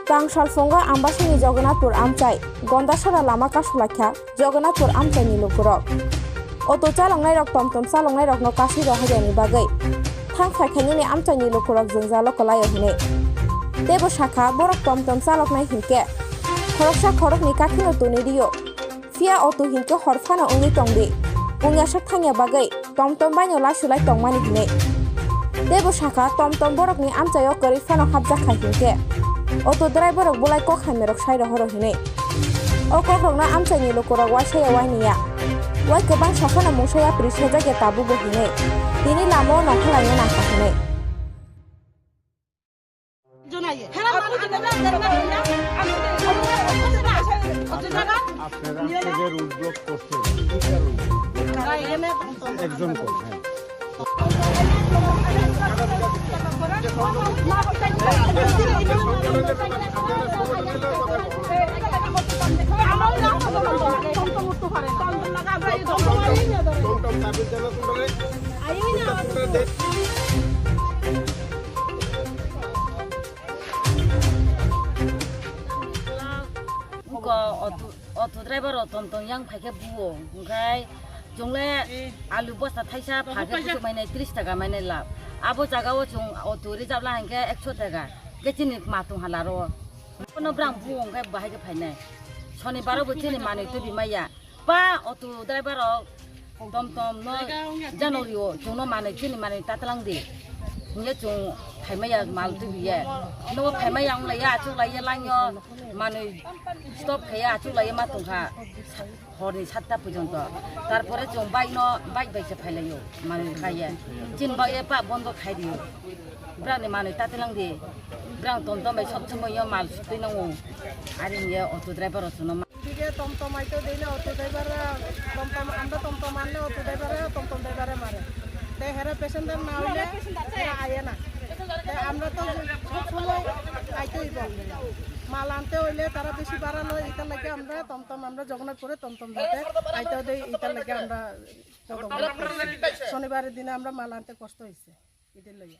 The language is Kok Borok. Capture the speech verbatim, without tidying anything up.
Tang salphungo Ambasini Jagannathpur amchai, Gondasora lama kasulakha Jagannathpur amchaini lukurok. Auto chaloknairok tomtom chaloknairokno kasui rohorjani bagwi thang phaikhainini amchaini lukurok jwngjalo kwlaio hinwi. Teibo sakha, borok tomtom chaloknai hinkhe khoroksa khoroknwi kakheno toni rio. Phiya auto hinkhe hor phano wngwi tongdi. Wngya sak thangya bagwi tomtom baino lasulai tongmani hinwi. Teibo sakha, tomtom borokni amchaio kwrwi phano hapjakha hinkhe auto driver rok bolai kok hamya rok sai rohoro hinwi. O kok rokno amchaini lukurok waisaya wainiya. Wai kwbang saphano mungsa yapri sejak ya tabukbo hinwi. Tini lamao nongkhorlaina nangkha hinwi. আপনারা তো যে road block করছেন, দুইটা road block. একজন করে, হ্যাঁ। টমটম সার্ভিস জানার পরে Wngkha auto, auto driver rok tong tong yang phaikhe buo, hwnkhe chwngle alu bosta thaisa phaikhe kuchuk mainai tris taka mainai lab. Abo jaga o chwng auto reserve la hinkhe ekso taka, hwnkhe chini matung hala ro. Bono brang buo hwnkhe bahai khe phainai. Sonibar o bo chini manwi tubi maya. Pa auto driver rok tom tom no January o chwngno manwi chini manwi tatlang di. Hiya chwng phaimaya mal tubiye. No phaimaya wng laiya, achuk laiya langyo manwi stop khaiya, achuk laiya ma tongkha. Horni satta porjonto. Tarpore chwng bike no, bike bai se phailaio manwi khaiye. Chin bike e pa bondo khai dio. Brani manwi tatlang di. Brang tom tom bai sob somoi yo mal sutwi nango. Ari hiya auto driver o chwngno Dige tom tom aito dei na auto driver, tom tom, amra tom tom anle auto driver, tom tom driver mare. Te here passenger na hoile here aye na. Te amra to sob somoi aito ibo. Mal ante hoile tara besi bara loi, itar lage amra tom tom, amra Jagannathpure tom tom dite aito dei, itar lage amra tom tom. Shonibar dine amra mal ante kosto hoise. Ite loiya.